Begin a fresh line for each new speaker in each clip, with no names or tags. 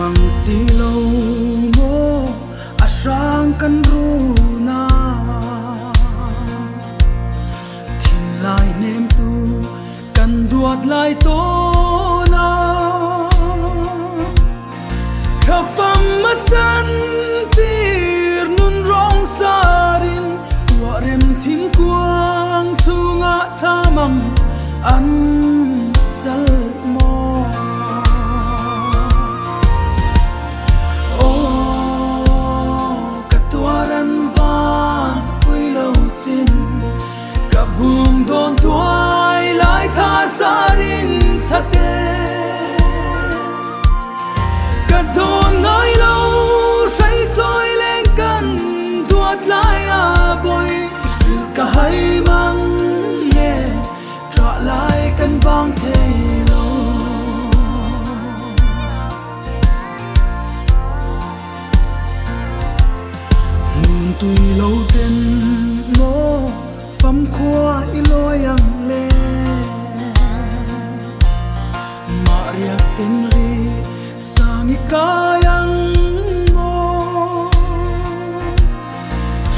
Mang si lo maw a hrang kan run a, thinlai hnemtu kan duat lai tawn a, thlafam a chan tir nun rawng sarin tuahrem thingkuang chungah chamang an chal maw? Aw, ka tuar an van pui lo chin, ka bum dawn tuai lai tha sarin chate. Ka dawn ngai lo hrei chawi leng kan duat lai a bawi hrilh ka hai mang nge ṭah lai kan bang thei lo. Nun tui lo ten maw famkhua i lawi ang le. Mah riak ten ri sang i kai ang maw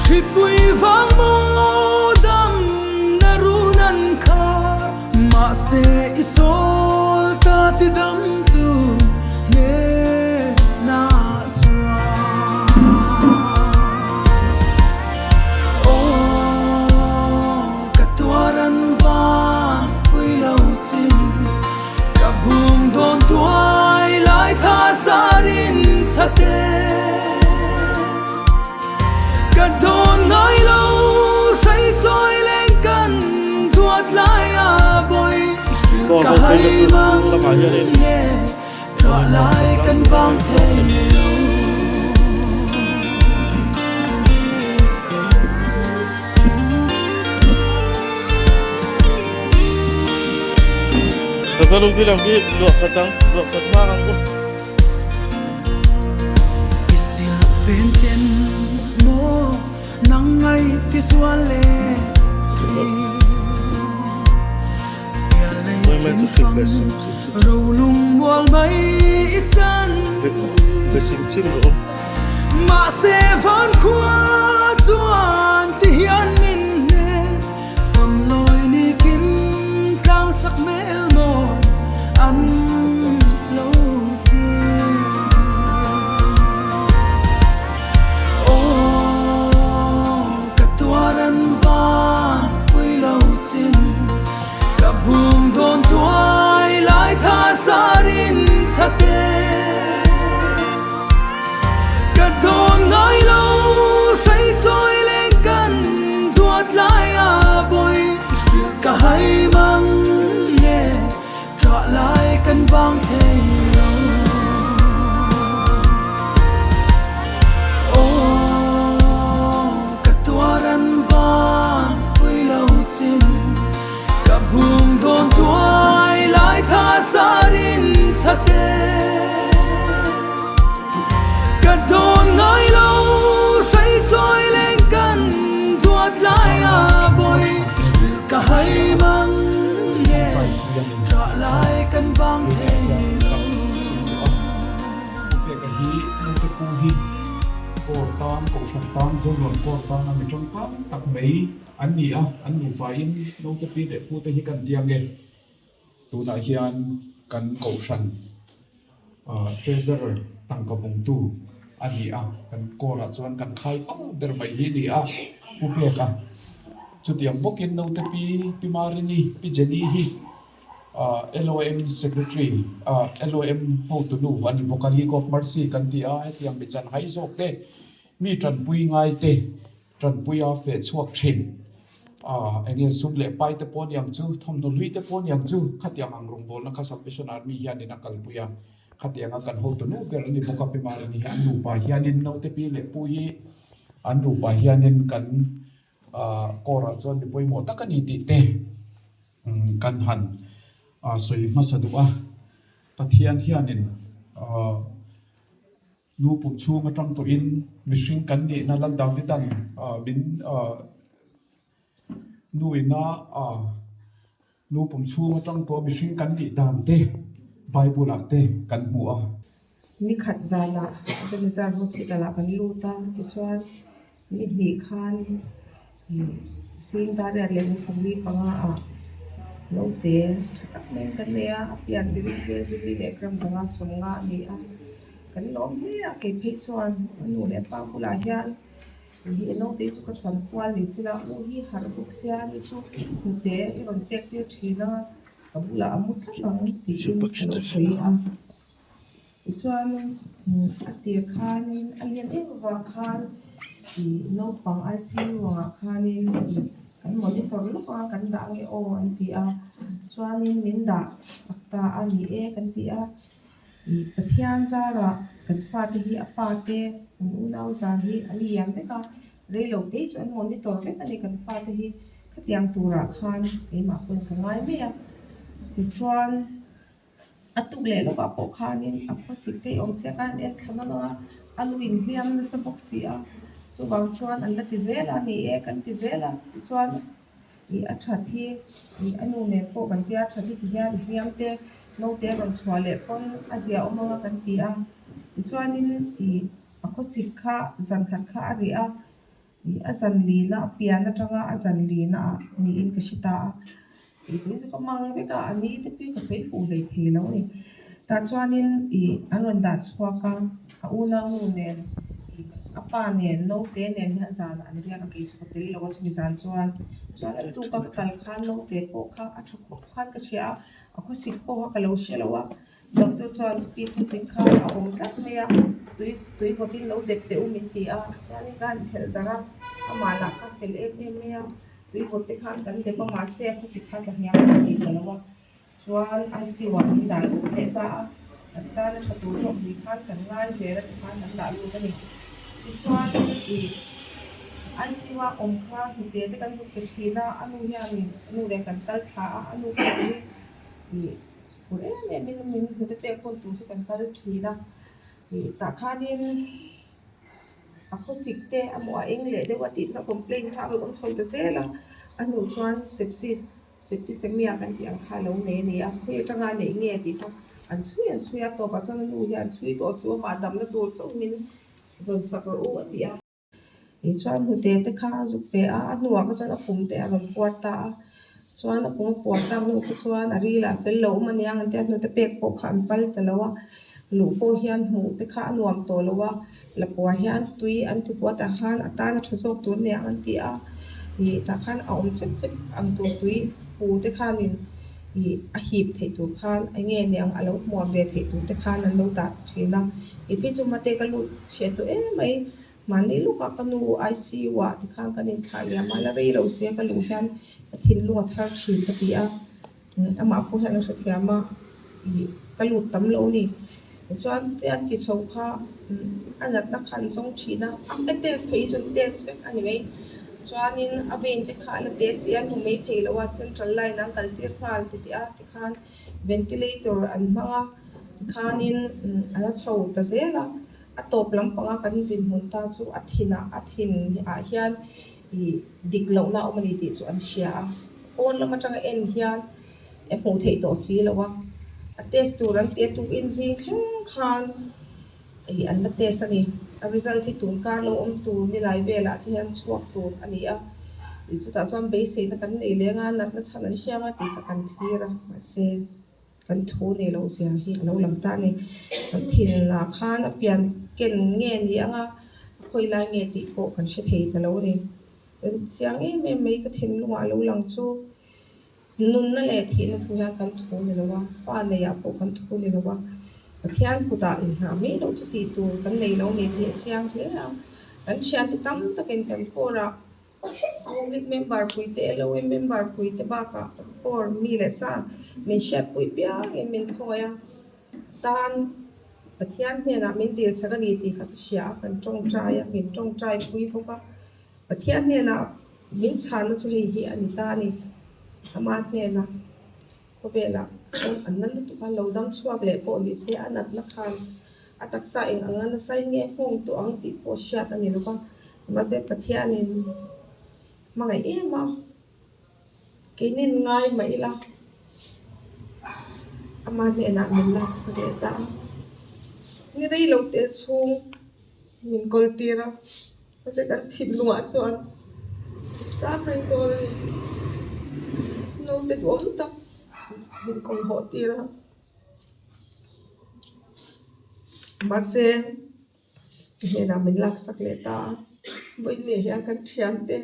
Hripui vang maw dam na run an khar Mahse i chawl ta ti dam tu hnenah chuan Aw ka tuar an van pui lo chin Ka bum dawn tuai lai tha sarin chate Ka dawn ngai lo hrei chawi leng kan duat lai a bawi Hrilh ka hai mang nge ṭah lai kan bang thei lo. I silhfen ten maw nang ngai ti zual le ṭhi Pialei thinfang rolung mual mai i chan Mahse van khua chuan ti hian min hne Fam lawi ni kim tlang sak hmel maw an lo ti. Aw ka tuar an van pui lo chin ka bum dawn tuai lai tha sarin chate. Ka dawn ngai lo hrei chawi leng kan duat lai a bawi hrilh ka hai mang nge ṭah lai kan bang thei lo. Aw ka tuar an van pui lo chin ka bum dawn tuai lai tha sarin chate. Ka dawn ngai lo hrei chawi leng kan duat lai a bawi hrilh ka hai mang nge ṭah lai kan bang thei lo.
Peka hi naute pu hi kawr tan kohhran tan Zonuam kawr tan a mi tangkai tak mai an ni a, an nupa in naute pi leh pu te hi kan tiang e. Tunah hian kan kohhran Treasurer tangka vawngtu a ni a, kan kawrah chuan kan khai pang ber mai hi a ni a, Pu Peka. Chutiang bawkin naute Pi Pi Marini, Pi Jenny hi LOM Secretary, LOM hotunu a ni bawk a, League of Mercy kan ti a, hetiang mi chanhai zawk te, mi tanpui ngai te, Tanpuia feh chhuak thin. Aaa eng nge sum leh pai te pawh aniang chu, thawmhnaw hlui te pawh aniang chu, khatiang ang rawngbawlna kha Salvation Army hianin a kalpui a, khatianga kan hotu nu ber a ni bawk a Pi Marini hi an nupa hianin naute pi leh pu hi an nupa hianin kan aaa kawrah chuan mi pawimawh tak a ni tih te kan han sawi hmasa duh a, Pathian hianin aaa. Nu pum chhung atang tawhin mihring kan nihna Lal Davidan min nu ina nu pum chhung atang tawh mihring kan nih dan te Bible ah te kan hmu a.
Ni khat zanah Ebenezer Hospital ah kan lut a, tichuan ni hnih khan zing dar riat leh ni 45 ah naute tha tak mai kan nei a, a pian biring te zili leh gram 150 a ni a, kan lawm hle a, kei phei chuan a nu leh a pa bulah hian hi naute chu ka chan kual ni sela u hi harh bawk sia ni chu hnute i rawn pek tir thin a, ka bulah a mu tlat ang tiin ka lo sawi a. Tichuan a tir khanin a lian em avang khan ih naupang ICU angah khanin ih kan monitor lawk a kan dah ange aw an ti a chuanin min dah sak ta a ni e kan ti a ih Pathian zarah kan fate hi a pa te an unau zar hi an lian vek a reilo te chu an monitor vek a ni kan fate hi khatiang turah khan keimah pawhin ka ngai mai a tichuan. A tuk leh lawkah pawh khanin a khawsik te awm chiah khan en thla nawn a, a lu inhliam nasa bawk si a, chuvang chuan an la ti zel a ni e kan ti zel a, tichuan ih a that hi ih a nu nen pawh kan tia that hi ti hian hliam te naute a rawn chhuah leh pawn a zia awm ang a kan ti a, tichuanin ih a khawsik kha zan khat kha a rih a, ih a zan lina a pian atanga a zan lina ah niin ka hre ta a. Tih chu ka hmang vek a, a ni te pi ka sawi fuh hlei thei lo a ni. Tah chuanin ih an rawn dah chhuak a, a unaunu nen ih a pa nen naute nen hian zanah an riak a, kei chu ka tel lo a chumi zan chuan. Chuan a tuka ka kal khan naute pawh kha a tha khawp khan ka hria a, a khawsik pawh kha ka lo hre lo a, doctor chuan pi khawsik kha a awm tlat mai a, tui tui vawtin lo dep teh u min ti a, chuanin ka han phelh darh a, amah lah kha fel em em mai a. Tui vawt te khan kan dep a mahse a khawsik kha tla hniam a ni ta lo a chuan ICU ah min dah lut leh ta a kan tan a tha tur zawk ni khan kan ngai zel a tikhan kan dah lut a ni tichuan ih ICU a awm kha hnute te kan zuk pe thin a a nu hianin a nu nen kan kal thla a a nu pawh hi ih phur em em in min hnute pek hun tur chu kan kal thin a ih tah khanin. A khawsik te a maw a eng leh deuh a tih kha complaint kha a rawn awm chho ta zel a, a hnu chuan sepsis septicemia kan tih ang kha a lo nei a ni a, khawi atanga a neih nge tih kha an chhui an chhui a, tawpah chuan a nu hian chhui tawh suh a mah damna tur chauh min zawn sak rawh u a ti a. Tichuan hnute te kha a zuk ve a, a hnuah kha chuan a pum te a rawn puar ta a, chuan a pum a puar tak hnu kha chuan a ril ah fel lo awm a niang an tia hnute pek pawh kha an pal ta lo a, luh pawh hian hmuh te kha a nuam tawh lo a, lapua hian tui an ti huat ah khan a tan a tha zawk tur a niang an ti a, ih tah khan a awm chep chep ang tur tui pu te khanin ih a hip theih tur khan eng nge niang a lo hmuam ve theih tur te khan an lo dah thin a, ih phei chu mate ka lut chhiat tawh em mai. Mahni lawkah ka nu ICU ah tikhan kan inthlah liam a, la rei lo sia ka luh hian ka thinlung a thar thin ka ti a, amah pawh hian a hrethiam a, ih ka lut tam lo a ni. Tichuan tian ti chho kha a natna kha an zawng thin a, a test theih hi chuan test vek a ni mai. Chuanin a vein te kha a la test si a, an hmu mai thei lo a, central line an kaltir nghal ti tih a tikhan ventilator an hmang a, tikhanin a la chho ta zel a. A tawp lampanga kan dinhmun ta chu a thinah a thin ah hian ih dik lohna a awm a ni tih chu an hria a. Pawn lam atanga en hian e hmuh theih tawh si lo a. A test tur an ti a tukin zing thleng khan ih an la test a ni. A result hi tun kar lo awm tur nilai velah te hian chhuak tur a ni a. Ih chutah chuan beiseina kan nei leng a, natna chhan an hriang a tih kha kan thlir a mahse. Kan thu nei loh zia hi a lo lang ta a ni. Kan thinah khan a pian ken nge ni ang a, a khawi lai nge tih pawh kan hre thei ta lo a ni. Chiang em em mai ka thinlungah a lo lang chu nunna leh thihna thu hian kan thu ni lo a, fa neiah pawh kan thu ni lo a, Pathian kutah inhnah mai loh chu tih tur kan nei lo ni tih a chiang hle a. Kan thiante tam takin kan kawrah Public member puite, LOM member puite bakah core mi leh sa min hriatpui piangin min khawngaih a, tan Pathian hnenah min dilsak a ni tih kha ka hria a, kan tawngtai a, min tawngtai pui bawk a, Pathian hnenah min chhanna chu hei hi a ni ta a ni, ama hnenah khawvelah chuan an na lutuk a, lo dam chhuak leh pawh ni se a natna khan a taksa eng anga nasa in nge nghawng tawh ang tih pawh hriat a ni lo va. Mahse Pathianin hmangaih em a, keinin ngai mah ila ama hnenah min laksak leh ta a. Ni rei lo te chhung min kawl tir a, mahse kan thinlungah chuan chak reng dawn a ni. Naute duhawm tak min kawl hawh tir a, mahse hnenah min laksak leh ta a, vawiin hian kan thiante.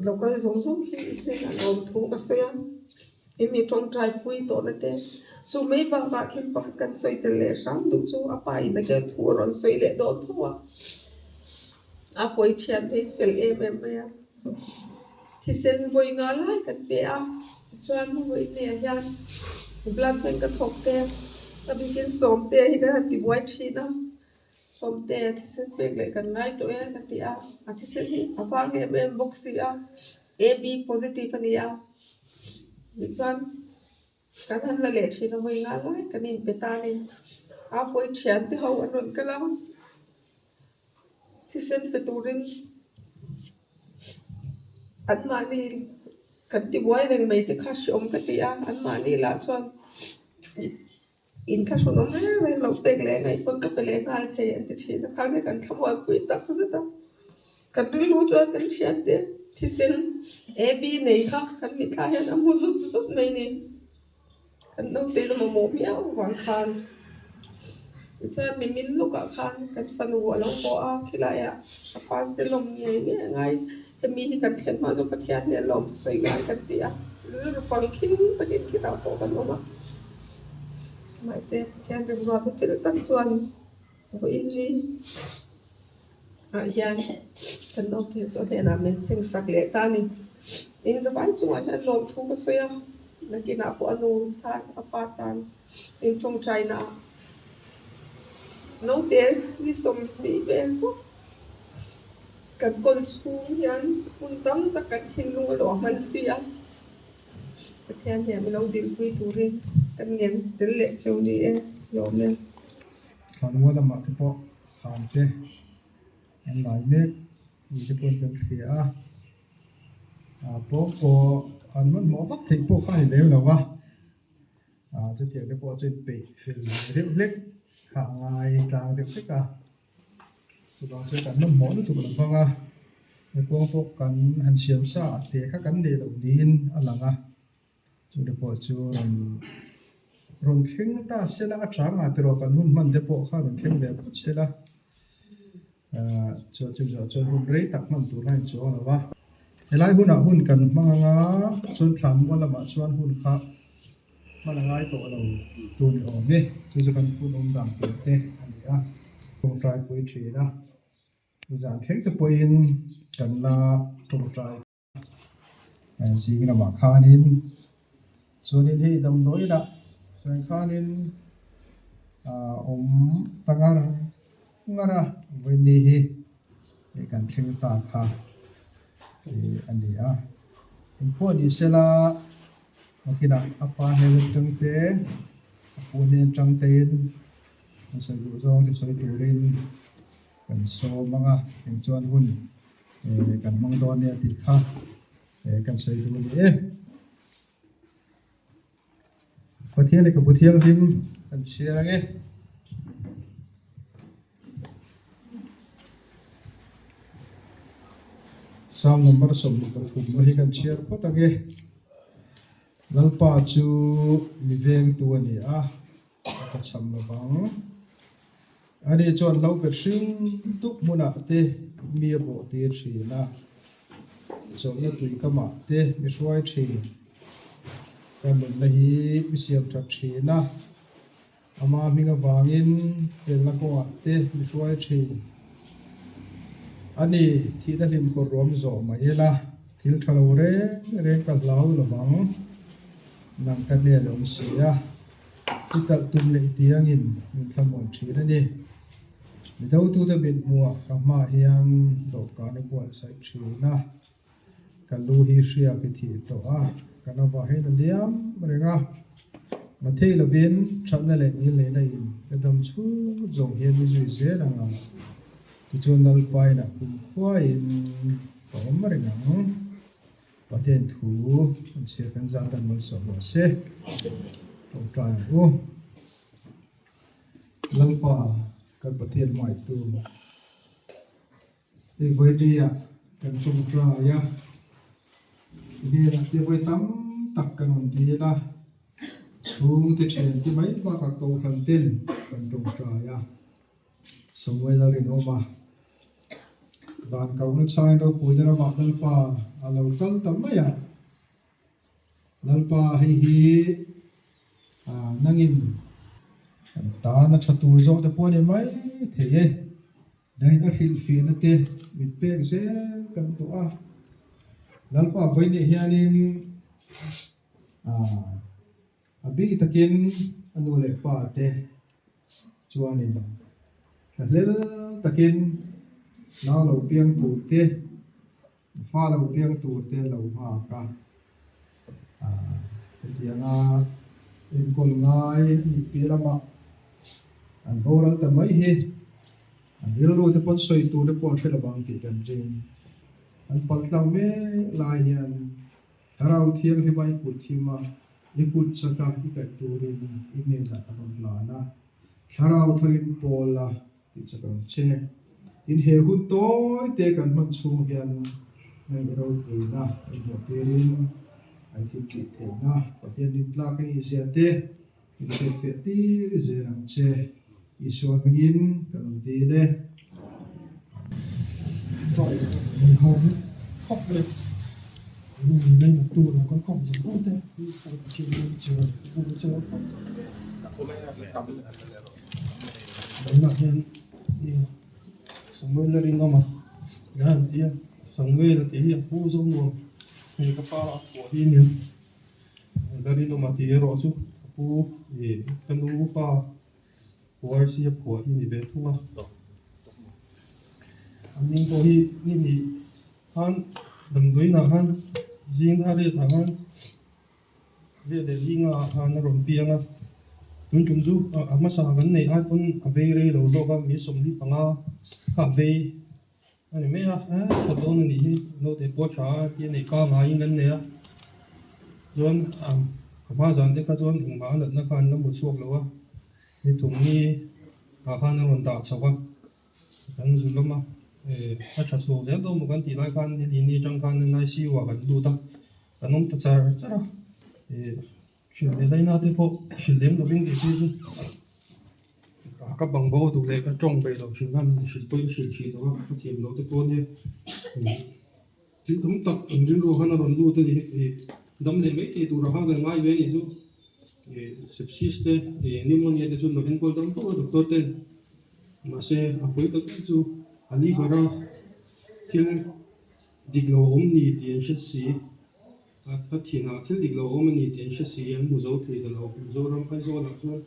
Local zawng zawng hi i hnenah lawmthu ka sawi a, i mi tawngtai pui tawhna te chu mai bakah thil pakhat kan sawi tel leh hram duh chu a pa in a kel thu a rawn sawi leh dawn tho a, a pawi thian te hi fel em em mai a, thisen vawi nga lai kan pe a, tichuan vawi hmeiah hian blood bank a thawk te a bikin sawmte hi kan han tibuai thin a. Sawmte a thisen pek leh kan ngai tawh e ka ti a, a thisen hi a vang em em bawk si a, AB positive a ni a, tichuan kan han la leh thin a vawi nga lai kan inpe ta a ni, a pawi thian te ho an rawn kal a, thisen pe turin anmahni kan tibuai reng mai te kha hreawm ka ti a, anmahni lah chuan. In thlahrun awm reng reng loh pek leh ngaih pawn ka pe leh nghal thei an ti thin a, khang hi kan thlamuanpui tak zet a, kan rilru chuan kan thiante thisen AB nei kha kan mitthla hian a hmu zut zut mai ni, kan naute in a mamawh miau vang khan tichuan nimin lawkah khan kan fanu a lo haw a, khilaiah a pass te lawm ngei ngei a ngai, hemi hi kan thlen hma chu Pathian nen lawm sawi ngai kan ti a, rilru pangkhing takin khitah pawh kan awm a. Mahse, Pathian remruatna thil tak chuan vawiin ni ah hian kan naute chu a hnenah min seng sak leh ta a ni. In zavai chungah hian lawmthu ka sawi a, nakinah pawh a nu tan, a pa tan in tawngtaina ah naute ni 20 vel chu kan kawl chhung hian hun tam tak kan thinlung a luah hman si a. Pathian hian min lo dilpui turin kan ngen tel leh cheu ni e, lawm e.
Thlanmual lamah te pawh thlan te an lai mek ni te pawhin kan hria a, ah pawng pawh an hmanhmawh vak theih pawh kha a ni lem lo va, ah chutiang te pawh chu inpeih fel deuh hlek kha a ngai tlang deuh hlek a. Chuvang chuan kan hmanhmawh lutuk lo vang a, he kawng pawh kan han siam sa a te kha kan nei loh niin a lang a, chute pawh chu rawn rawn thleng ta sela a changah tiraw kan hun hman te pawh kha rawn thleng ve phawt sela ahh chuan chumi zawh chuan hun rei tak hman tur a inchuang lo va. Helai hunah hun kan hmang anga chuan thlanmual lamah chuan hun kha Hman a ngai tawh lo tu ni awm e, chu chu kan phun awm dan tur te a ni a, tawngtai pui thin a, zan thleng te pawhin kan la tawngtai zing lamah khanin chuanin hei damdawi lah chuan khanin ah awm ta ngar ngar a, vawiin hi hei kan thleng ta kha a ni a, engpawh ni sela. Nakinah a pa hnen atang te, a pu hnen atang tein an sawi duh zawng te sawi turin kan sawm ang a, eng chuan hun kan hmang dawn nia tih kha kan sawi duh a ni e. Pathian lehkhabu thianghlim kan chhiar ang e. Psalm number 23 na hi kan chhiar phawt ang e. Lalpa chu mi vengtu a ni a, a ka cham lo vang. Ani chuan hlo pe hring dup hmunah te mi a bawh tir thin a, chawlhna tui kamah te mi hruai thin. Ka nunna hi mi siam that thin a. Ama hming avangin felna kawngah te mi hruai thin. A ni, thihna hlim kawr ruam zawh mai ila, thil tha lo reng reng ka hlau lo vang. Nang ka hnen a awm si a, i kalh tum leh i tiangin min thlamuan thin a ni. Mi dotute mit hmuhah ka hmaah hian dawhkan i buatsaih thin a. Ka lu hi hriak i thih tawh a, ka nova hian a liam reng a. Mathei lovin thatna leh ngilneihna in ka dam chhung zawng hian i zui zel ang a, tichuan Lalpa inah kumkhuaiin ka awm reng ang. Pathian thu an chhiar kan zat an malsawm rawh se. Tawngtai ang u. Lalpa kan Pathian hmaitu hei vawinia kan tawngtai a, i hnenah te vawi tam tak kan rawn dil a, chhungte thiante mai bakah kohhran ten kan tawngtai a, Samuel a rinawm a, van kohna chhain ropuina ramah Lalpa a lo kal ta mai a. Lalpa hei hi nangin kan tan a tha tur zawk te pawh a ni mai thei e. Nangin a hrilhfiahna te min pek zel kan duh a. Lalpa vawiin hianin a bik takin a nu leh pa te chuanin thlahlel takin nau lo piang tur te Fa lo piang tur te lo nghak a, hetianga enkawl ngai a nih piah lamah an boral ta mai hi an rilru te pawn sawi tur te pawh an hre lo vang tih kan ring. An pal tlang mek lai hian Thlarau Thianghlim a i kut him a, i kut chak a i kaih turin i hnenah kan rawn hlan a, Thlarau tharin pawl a tih chak ang che. Tin, he hun tawi te kan hman chhung hian heng i ropuina i hmuh tirin an thil tih theihna Pathian rin tlak a nih zia te min hriatfiah tir zel ang che. Isua hmingin kan awm dil e.
Tunah hian Samuel a rinawm a, eng an ti a, Samuel a tih hi a pu zawk nuam hei ka pa a phuah hi ania, la rinawm a tih erawh chu ka pu ih ka nu pa URC a phuah hi a ni ve thung a, an hming pawh hi ni hnih khan damdawiinah khan zing a riat ah khan. Riah leh zinga ah khan a rawn piang a, tun tum chu a hmasa kan neih ai pawn a vei rei lo zawk a, mi 45 kha a vei a ni mai a, tha dawn a nih hi naute pawh tha a tia neih pa ngaiin kan nei a, chuan a hma zan te kha chuan engmah a natna kha an la hmu chhuak lo a, ni thum ni ah khan a rawn dah chho a. Kan zu lama a tha chhuak zel dawn maw kan tih lai khan ni ni atang khan ICU ah kan lut a, kan awm ta char char a, hrilh leh laina te pawh hrilh lem lovin kei phei chu ka bang bo duh leh ka tawng peih loh thin khan hrilh pawhin hrilh thin lo a, ka thiam loh te pawh ania thil tam tak an rilru khan a rawn lut a ni dam leh mai thei turah khan kan ngai ve a nih chu. Sepsis te pneumonia te chu lo enkawl dam fo a doctor ten mahse a pawi tak tak chu a liver a thil dik lo awm ni tih an hre si a thinah thil dik lo awm a ni tih an hre si an hmu zo thei ta lo Mizoram Aizawl ah chuan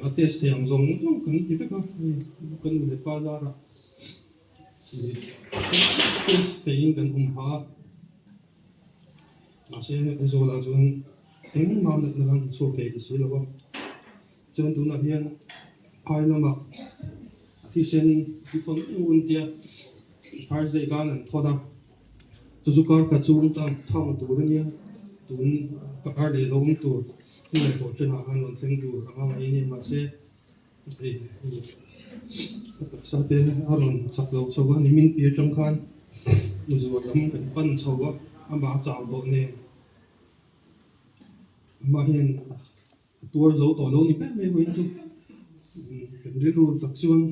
a test thei ang zawng zawng kan ti vek a hei kan nu leh pa zarah test theiin kan awm phah a. Mahse Aizawlah chuan engmah natna khan an chhuak thei ta si lo a, chuan tunah hian phai lamah a thisen an thawn eng un tia Thursday khan an thawn a, chu chu kar khat chhung tan thang tur a nia, tun ka kar leh lo awm tur chu ngaihtuah ṭhenah khan rawn thleng tur a ngai a ni mahse A taksa te a rawn chak lo chho a, nimin pi atang khan zual lam kan pan chho a, amah a chau tawh nen amah hian a tuar zo tawh lo ni ber mai vawiin chu kan rilru tak chuan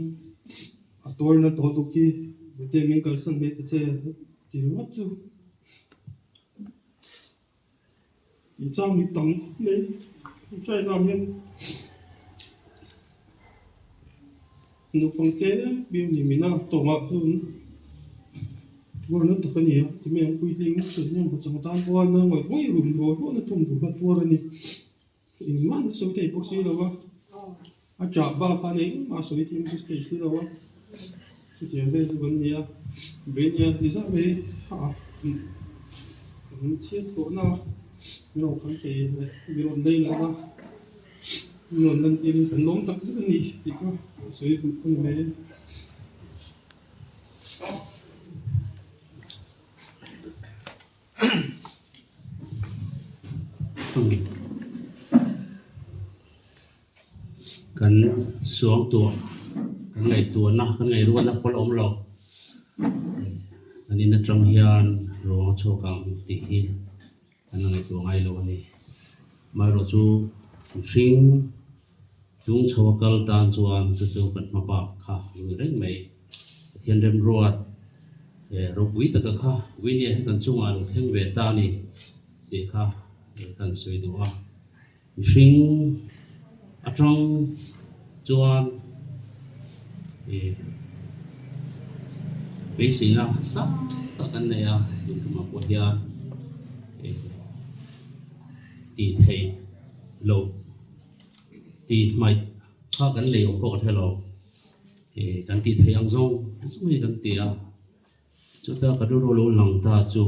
a tuar na tawh tuk hi mite min kalsan mai ta che ti ringawt chu. Tih chang hi tam khawp mai China hian naupang te biak ni min a tawngah chuan tuarna tak a ni a ti mai ang puitling chuan pachang tan pawha na ngawih ngawih rum rual rual na thawm tur kha tuar a ni engmah an sawi thei bawk si lo a a chah bak khan engmah a sawi thei bawk si lo a chutiang vel chu kan ni a veinia ti zah mai a kan chhiat tawh na a rawn kan thei leh mi rawn lei leh a mi rawn lan tirin kan lawm tak zet a ni tih kha a sawi duh a ni mai.
Kan suangtuah, kan ngaihtuahna, kan ngaihruatna pawh la awm lo. Kan in atang hian ruang a chhuak ang tih hi kan la ngaihtuah ngai lo a ni. Amaherawhchu mihring tung chho a kal tan chuan chu chu kan hma bak kha a ni reng mai. Pathian remruat ropui taka kha Winnie-a hi kan chungah a lo thleng ve ta a ni tih kha kan sawi duh a. Mihring atang chuan ih beiseina sang tak an nei a, tun tumah pawh hian ih tih theih loh tih hmaih kha kan nei awm pawh ka hre lo, ih kan tih theih ang zawng zawng hi kan ti a, chuta ka rilru lo lang ta chu.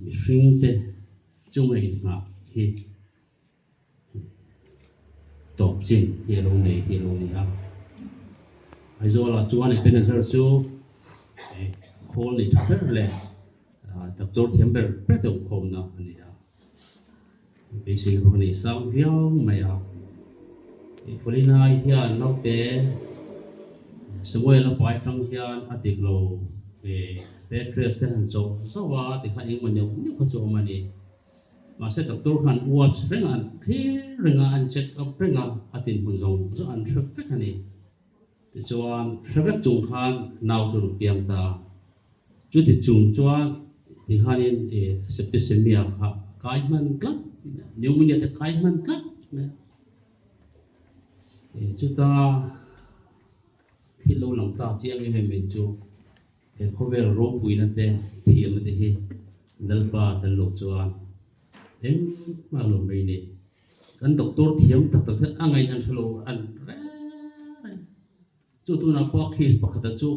Mihringte chunga inngah hi tawp chin hi a lo nei hi a lo ni a. Aizawlah chuan Ebenezer chu khawl nei tha ber leh doctor thiam ber ber te awmkhawmna a ni a. Beisei pawh a nei sang viau mai a. Paulina-i hian naute Samuel-a pai atang hian a dik lo bed rest te han chauh zauh a tikhan engemaw neuh neuh kha chu a awm a ni. Mahse doctor khan watch reng a, an thlir reng a, an check up reng a, a dinhmun zawng zawng an hre vek a ni. Tichuan hre vek chung khan nau chu rawn piang ta. Chuti chung chuan tikhanin septicemia kha kai hman tlat, pneumonia te kai hman tlat mai a. Chuta thil lo lang ta chiang em em mai chu he khawvel ropuina te thiamna te hi Lalpa tel loh chuan engmah lo mai ni. Kan doctor thiam tak tak te a ngaihna an hre lo an reng reng. Chu tunah pawh case pakhata chu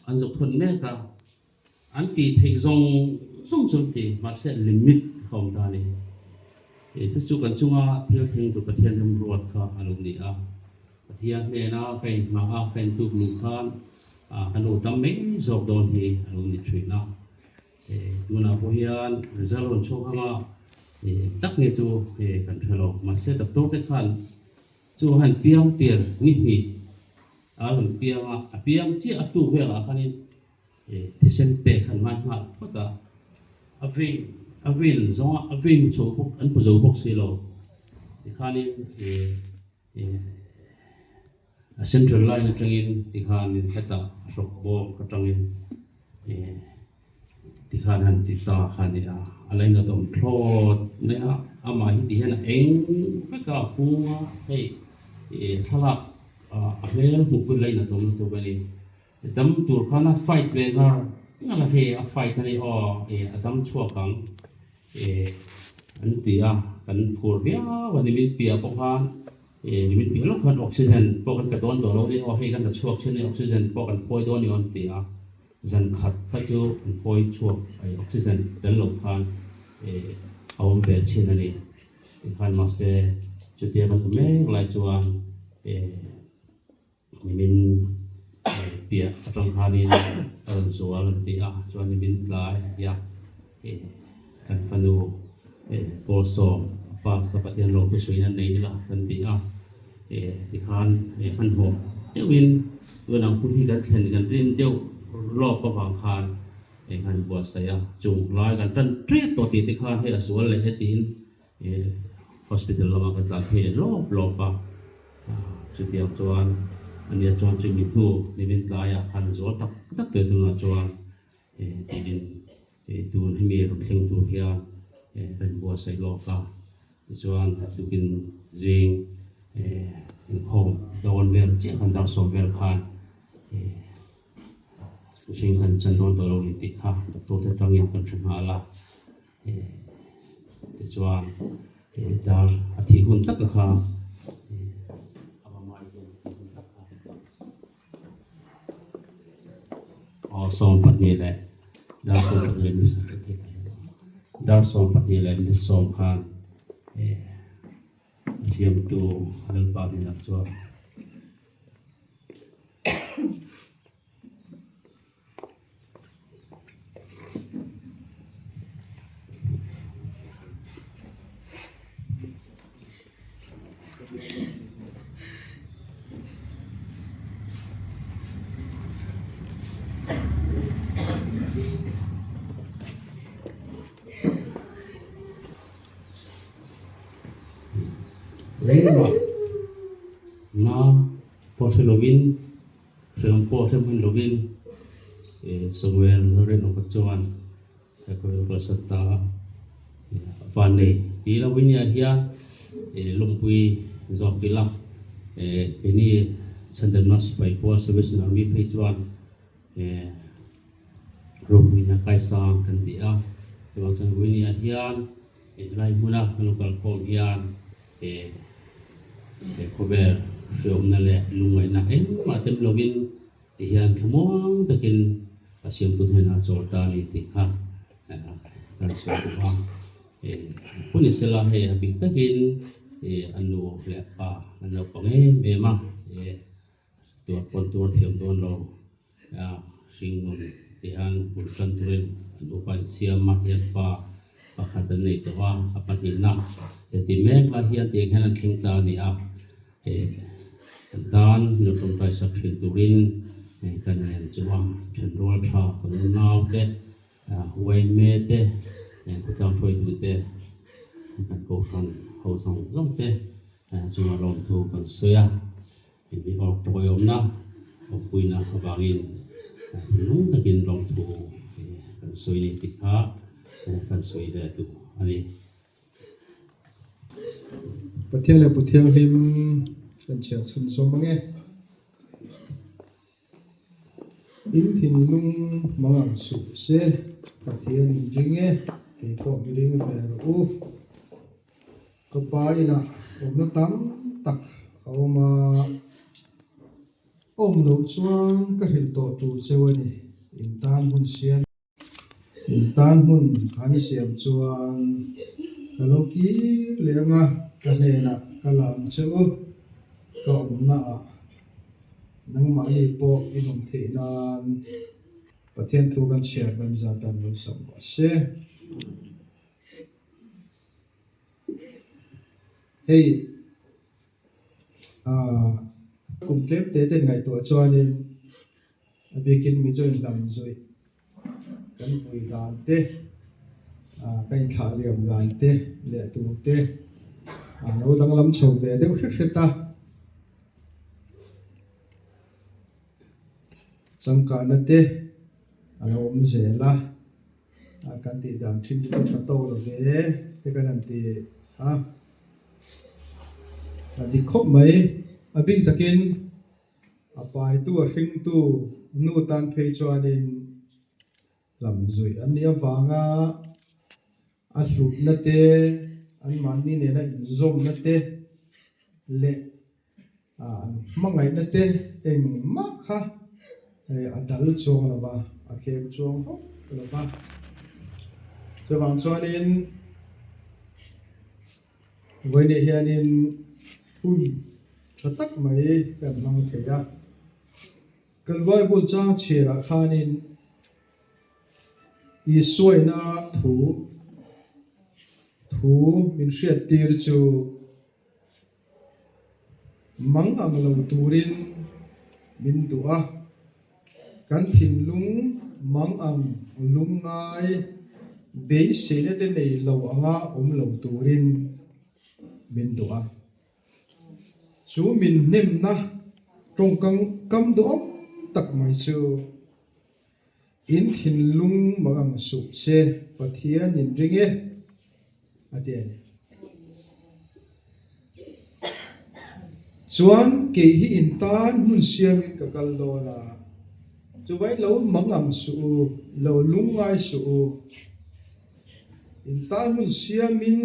an zawk thawn mek a, an tih theih zawng zawng chu an ti, mahse limit kha awm ta a ni. Hei thu chu kan chunga thil thleng tur Pathian remruat kha a lo ni a, Pathian hnena ka inhmah a, ka intuk luh khan ka nu tam mai zawk dawn hi a lo ni thin a. Tunah pawh hian result rawn chhuak anga tak nge chu kan hre lo, mahse doctor te khan Chu han piang tir ni hnih a rawn piang a, a piang chiah a tuk velah khanin thisen pek khan ngai nghal phawt a, a vein a vein zawng a, a vein chho bawk an hmu zo bawk si lo tikhanin a central line atangin tikhanin hetah a hrawk bawk atangin Tikhan han ti ta kha a ni a, a lainat awm thlawt mai a, amah hi tihian a eng vek a, kung a, hei ih thlalak a hmel hmuh pawhin lainat awm lutuk a ni. Dam tur khan a fight ve ngar ngar a, hei a fight a ni aw, ih a dam chhuak ang ih an ti a, kan phur viau a ni, min piah pawh khan ih min piah lawk khan oxygen pawh kan pe dawn tawh lo a ni aw, hei kan la chhuak thin a ni, oxygen pawh kan phawi dawn a ni aw an ti a. Zan khat kha chu an phawi chhuak ai oxygen tel lo khan a awm ve chin a ni. Tikhan mahse chutia kan hmu mek lai chuan nimin piah atang khanin a rawn zual an ti a, chuan nimin tlai a kan fanu Pawlsawm a pass a Pathian ro thu suiin a nei ila kan ti a, tikhan hmanhmawh deuhin tun ang hun hi kan thlen kan rin deuh lawk avang khan kan buatsaih a, chung lai kan tan tep tawh tih te khan hei a sual leh hetiin hospital lamah kan tlan phei leh lawp lawp a, chutiang chuan ania chuan chumi hnu nimin tlaiah khan zual tak tak teh tunah chuan tiin Tun hemi rawn thleng tur hian kan buatsaih lawk a, tichuan tukin zing inkhawm dawn vel chiah khan dar sawm vel khan mihring kan chan dawn tawh lo ni tih kha doctor te atangin kan hre nghal a, tichuan dar a thih hun tak kha Aw 12 leh dar 12 ni dar 12 leh ni sawm khan a siamtu Lalpa hnenah chuan Engmah na pawh hre lovin hreawm pawh hre hman lovin Samuel rinawm chuan he khawvel kalsan ta a vannei ti lo in ah hian lawmpui zawk ila keini Chhandamna sipai pawl Salvation Army phei chuan ropuina kaisang kan ti a chuvang chuan vawiin ah hian Helai hmuna kan lo kalkhawm hian he khawvel hreawmna leh lungngaihna engmah tem lovin tihian thlamuang takin a siamtu hnenah a chawl ta a ni tih kha kan sawi duh a. Hun i sela hei a bik takin a nu leh a pa an lo pang em em a. Tuar pawn tuar thiam dawn lo a, hringnun ti hian bul tan turin an upa insiam a, hian pa pakhat an nei tawh a, a pahnihna heti mek lai hian tiang hian an thleng ta a ni a, kan tan nu tawngtai sak thin turin kan ngen chu a, thenrual tha kan unau te, Uaime te, khawtlang hruaitu te, kan kohhran ho zawng zawng te chunga lawmthu kan sawi a. Hemi awk tawiawmna awmpuina avangin thinlung takin lawmthu kan sawi ni tih kha kan sawi ve duh a ni.
Pathian leh Puthianghlim kan chhiar chhun zawm ang e. In thinlung hmang ang suh se, Pathian in ring e, kei pawh mi ring ve rawh u. Ka pa inah awmna tam tak a awm a, awm loh chuan ka hrilh tawh tur cheu a ni. In tan hmun siam in tan hmun han siam chuan ka lo kir leh ang a, ka hnenah ka lam cheu u, ka awmnaah nangmahni pawh in awm theih nan Pathian thu kan chhiar kan zat dan lo sam rawh se. Hei ah kum tlem te ten ngaihtuah chuanin a bikin Mizo inhlam zawih kan vui dan te ah ka inthlah liam dan te leh tur te a lo danglam chho ve deuh hret hret a. Changkahna te a lo awm zel a. Kan tih dan thin te chu tha tawk lo ve te kan han ti a, a dik khawp mai. A bik takin a paitu a hringtu nu tan phei chuanin lam zuih an nih avanga a hlutna te, anmahni nena inzawmna te leh An hmangaihna te engmah kha a dal chuang lo va, a tlem chuang hauh lo va. Chuvang chuanin vawiinah hianin hun tha tak mai kan hmang thei a. Kan Bible chang chhiarah khanin Isuaina thu thu min hriattir chu Mang ang lo turin min duh a, kan thinlung mang ang lungngai beiseina te nei lo anga awm lo turin min duh a. Chu min hnemna tawngkam kam duhawm tak mai chu In thinlung mang ang suh se Pathian in ring e, a ti a ni. Chuan kei hi in tan hmun siamin ka kal dawn a, chuvain lo mang ang suh u, lo lungngai suh u. In tan hmun siamin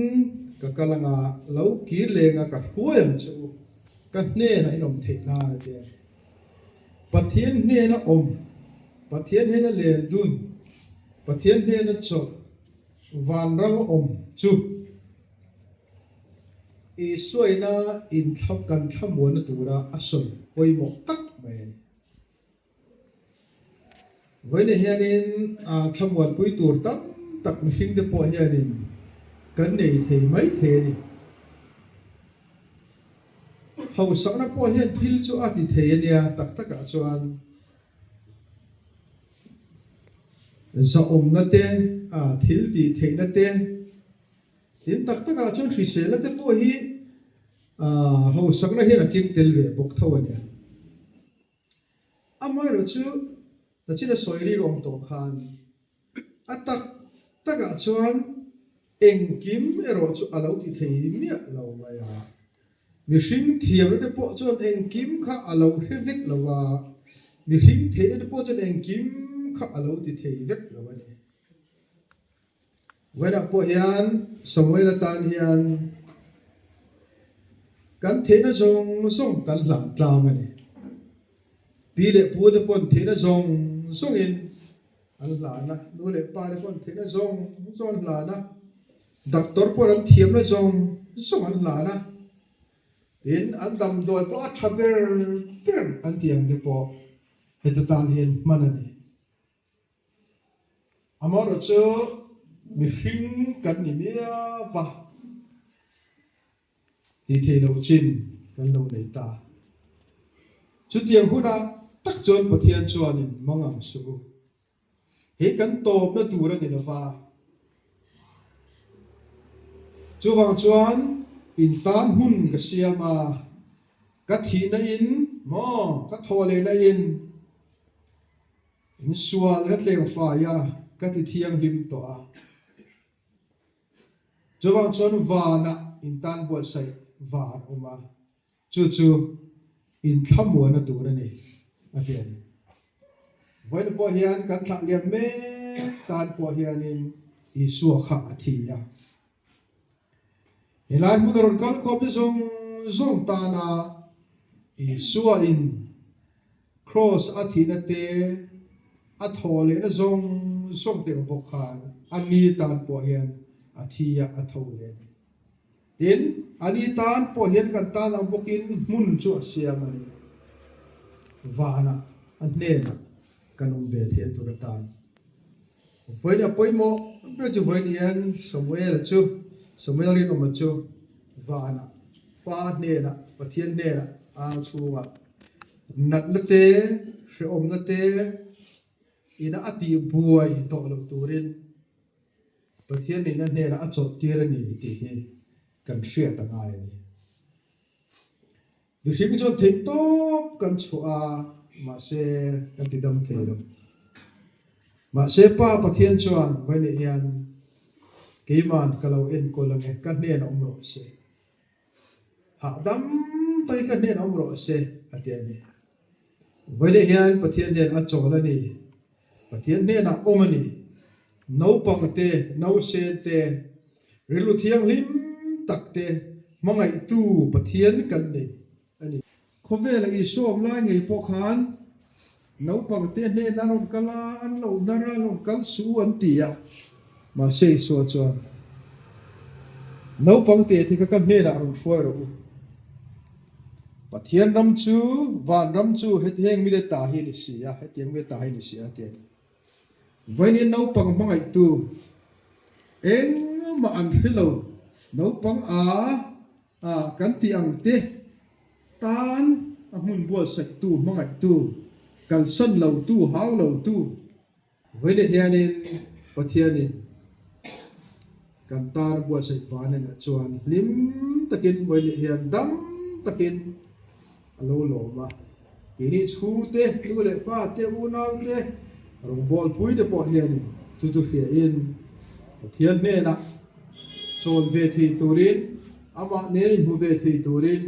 ka kal anga lo kir lenga ka hruai ang che u, ka hnenah in awm theih nan, a ti a ni. Pathian hnena awm, Pathian hnena len dun, Pathian hnena chawlh, vanram a awm chu Isuaina inthla kan thlamuanna tura a sawi pawimawh tak mai a ni. Vawiinah hianin thlamuanpui tur tam tak mihringte pawh hianin kan nei thei mai thei a ni. Hausakna pawh hian thil chu a ti thei a nia, tak takah chuan zahawmna te, thil tih theihna te, tin tak takah chuan hriselna te pawh hi. Hausakna hian a keng tel ve bawk tho a nia. Amaherawhchu, nachina sawi rik awm tawh khan a tak takah chuan engkim erawh chu a lo ti thei miah lo mai a. Mihring thiamna te pawh chuan engkim kha a lo hre vek lo a, mihring theihna te pawh chuan engkim kha a lo ti thei vek lo a ni. Vawiinah pawh hian Samuel atan hian kan theihna zawng zawng kan hlan tlang a ni. Pi leh pu te pawn theihna zawng zawngin an hlan a, nu leh pa te pawn theihna zawng zawng an hlan a, doctor pawn an thiamna zawng zawng an hlan a, tin an damdawi pawh a tha ber ber an tih ang te pawh heta tan hian hman a ni. Amaherawh chu mihring kan ni miau va, tih theih loh chin kan lo nei ta. Chutiang hunah tak chuan Pathian chuanin mang ang suh u. Hei kan tawpna tur a ni lo va. Chuvang chuan in tan hmun ka siam a, ka thihna in maw ka thawh lehna in, In sual ka tleng fai a, ka ti thianghlim tawh a. Chuvang chuan vanah in tan buatsaih van awm a, chu chu in thlamuana tur a ni, a ti a ni. Vawiin pawh hian kan thlah liam mek tan pawh hianin Isua kha a thi a. Helai hmun a rawn kal khawp te zawng zawng tana Isua in Kraws a thihna te, a thaw lehna zawng zawng te ang bawk khan a ni tan pawh hian a thi a, a tho leh a ni. Tin, a ni tan pawh hian kan tan ang bawkin hmun chu a siam a ni. Vanah a hnenah kan awm ve theih a tur atan. Vawiin a pawimawh ber chu vawiin hian Samuel chu, Samuel rinawma chu vanah Pa hnenah, Pathian hnenah ang chhungah natna te, hrehawmna te ina a tih buai tawh loh turin Pathian nihna hnenah a chawlh tir a ni tih hi kan hriat a ngai a ni. Mihring chuan theih tawp kan chhuah a, mahse kan ti dam thei lo. Mahse Pa Pathian chuan vawiin hian keiman ka lo enkawl ange, ka hnenah awm rawh se. Hahdam takin ka hnenah awm rawh se a ti a ni. Vawiin hian Pathian hnenah a chawl a ni. Pathian hnenah awm a ni. Naupang te, nausen te, rilru thianghlim tak te hmangaihtu Pathian kan nei a ni. Khawvela Isua awm lai ngei pawh khan naupang te hnenah an rawn kal a, an lo hnar a, an rawn kal suh u an ti a. Mahse Isua chuan, Naupang te te kha ka hnenah rawn hruai rawh u. Pathian ram chu, van ram chu heti heng mite ta hi a ni si a, hetiang mite ta hi a ni si a, a ti a ni. Vawiin naupang hmangaihtu engmah an hre lo, naupang a a kan tih ang te tan a hmun buatsaihtu hmangaihtu, kalsan lotu, hau lotu. Vawiin hianin Pathianin kan tan buatsaih vanenah chuan hlim takin vawiin hian dam takin a lo lawm a, keini chhungte, nu leh pa te, unau te, rawngbawlpui te pawh hianin chu chu hriain Pathian hnenah chawn ve thei turin, amah nen inhmu ve thei turin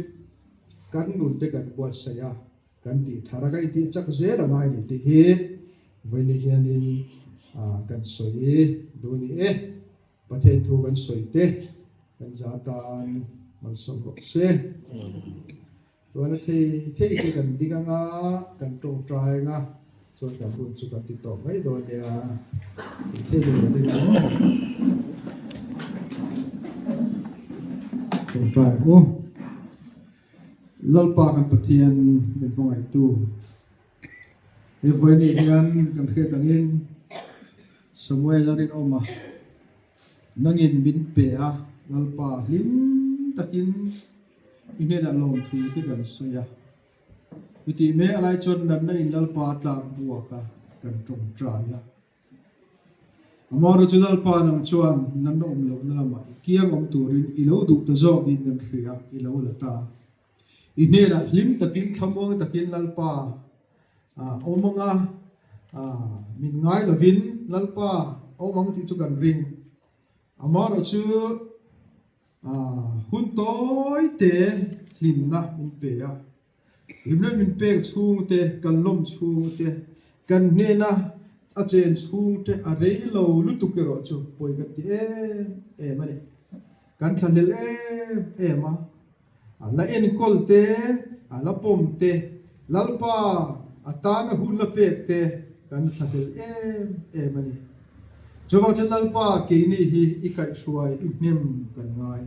kan nun te kan buatsaih a, kan tih thar a, kan intih chak zel a ngai a ni tih hi vawiin hianin kan sawi duh a ni e. Pathian thu kan sawi te kan za tan malsawm rawh se. Chuan a thei thei te kan ding anga kan tawngtai anga chuan kan hun chu kan ti tawh mai dawn nia. Thei thei te kan ding ang. Tawngtai ang u. Lalpa kan Pathian min hmangaihtu. He vawiin hian kan hriat angin Samuel a rinawm a, Nangin min pe a, Lalpa hlim takin i hnenah lawmthu te kan sawi a. Mi tih mek lai chuan natna in Lalpa tlak buak a, kan tawngtai a. Amaherawhchu Lalpa nang chuan natna awm lohna lamah i kiang awm turin i lo duh ta zawk niin kan hria, i lo la ta. I hnenah hlim takin thlamuang takin Lalpa awm anga min ngai lovin Lalpa awm ang tih chu kan ring. Amaherawhchu hun tawi te hlimna min pe a. Hlimna min pek chhungte, kan lawm chhungte, kan hnena a chen chhungte a rei lo lutuk erawh chu pawi kan ti em em a ni. Kan thlahlel em em a, a la enkawl te, a la pawm te, Lalpa a tana hun la pek te kan thlahlel em em a ni. Chuvang chuan Lalpa keini hi i kaihhruai i hnem kan ngai.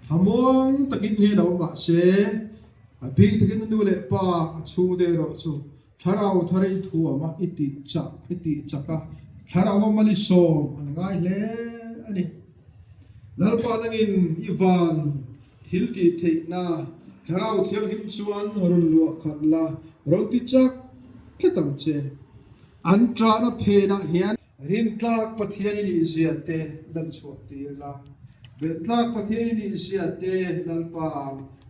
Thlamuang takin hnen a awm mahse, a bik takin a nu leh pa a chhungte erawh chu thlarau thar i thuam a, i tih chak i tih chak a, thlarau a mal i sawm an ngai hle a ni. Lalpa nangin i van thil tih theihna thlarau thianghlim chuan rawn luah khat la, rawn ti chak tlat ang che. An ṭahna phenah hian rintlak Pathian i nihzia te lan chhuah tir la, belhtlak Pathian i nihzia te Lalpa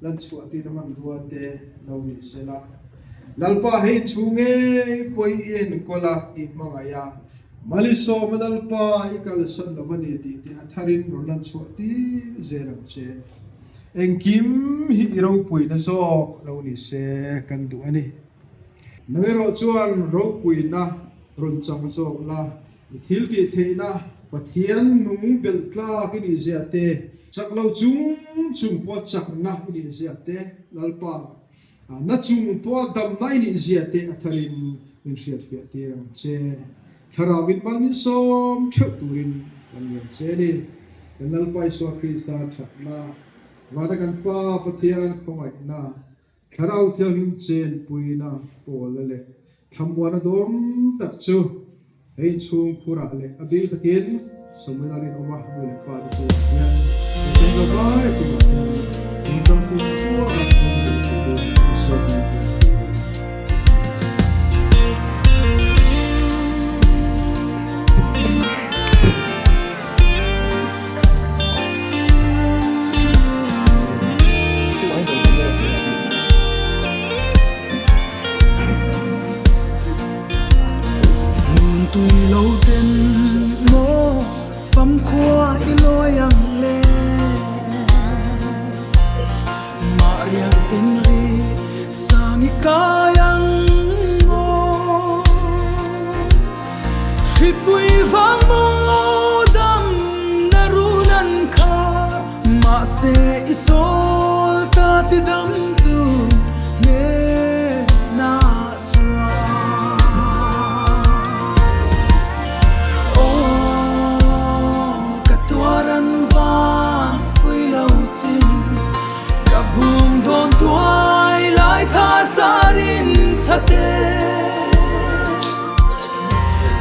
lan chhuah tirna hmanrua te lo ni se la. Lalpa hei chhung ngei pawh i enkawl a, i hmangaih a, Malisawma Lalpa i kalsan lo a ni tih te a tharin rawn lan chhuah tir zel ang che. Engkim hi i ropuina zawk lo ni se kan duh a ni. Nang erawh chuan ropuina rawn chang zawk la, i thil tih theihna Pathian nung belh tlak i nih zia te, chak lo chung chung pawha chakna i nih zia te, Lalpa na chung pawha damna i nih zia te a tharin min hriatfiah tir ang che. Thlarauin mal min sawm theuh turin kan ngen che a ni. Kan Lalpa Isua Krista thatna, vana kan Pa Pathian khawngaihna, Thlarau Thianghlim chenpuina pawlna leh thlamuana dawm tak chu he inchhung khurah leh a bik takin Samuela rinawma nu leh pa te chungah hian kan zo vai chungah hian nungchang fimkhur a awm zel turin i sawm a ni.
Nun tui lo ten maw famkhua i lawi ang le Mah riak ten ri sang i kai ang maw Hripui vang maw dam na run an khar Mahse i chawl ta ti dam tu hnenah chuan Aw ka tuar an van pui lo chin Ka bum dawn tuai lai tha sarin chate.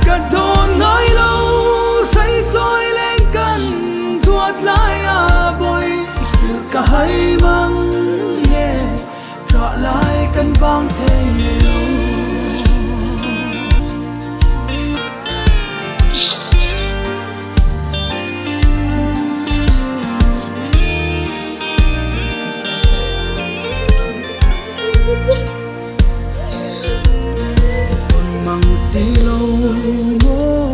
Ka dawn ngai lo hrei chawi leng kan duat lai a bawi hrilh ka hai mang nge ṭah lai kan bang thei lo. Tawn mang si lo maw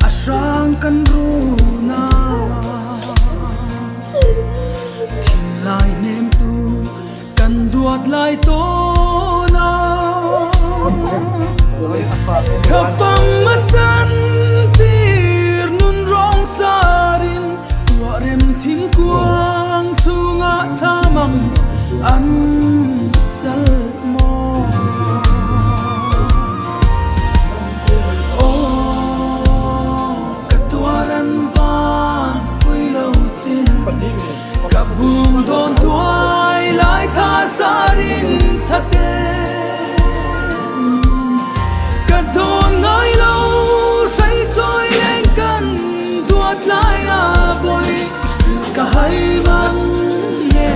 a hrang kan run a, thinlai hnemtu kan duat lai tawn a, thlafam a chan tir nun rawng sarin tuah rem thingkuang chungah chamang an chal maw? Aw, ka tuar an van pui lo chin, ka bum dawn tuai lai tha sarin chate. Ka dawn ngai lo hrei chawi leng kan duat lai a bawi hrilh ka hai mang nge.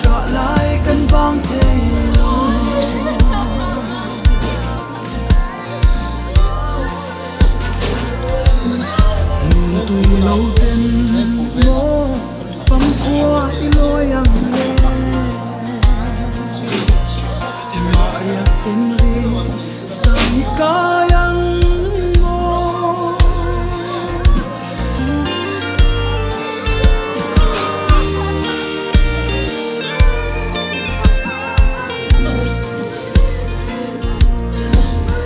Ṭah lai kan bang thei lo. tui lo ten maw famkhua i lawi ang le. Mah riak ten ri zan i kai ang maw.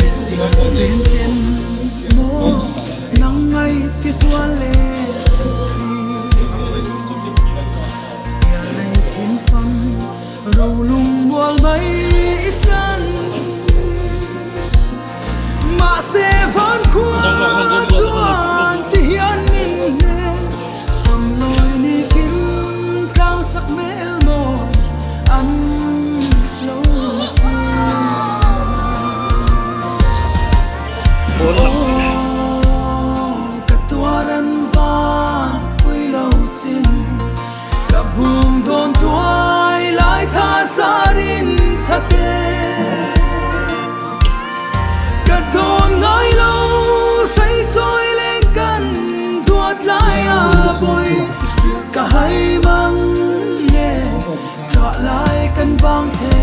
I siam fen ten maw nang ngai ti zual le thin. Pialei thim fam rolung mual mai i chan. Mahse van khua chuan ti hian min hne fam lawi ni kim tlang sak hmel maw an lo ti. Aw ka tuar an van pui lo chin ka bum dawn tuai lai tha sarin chate. Ka dawn ngai lo hrei chawi leng kan duat lai a bawi hrilh ka hai mang nge ṭah lai kan bang thei.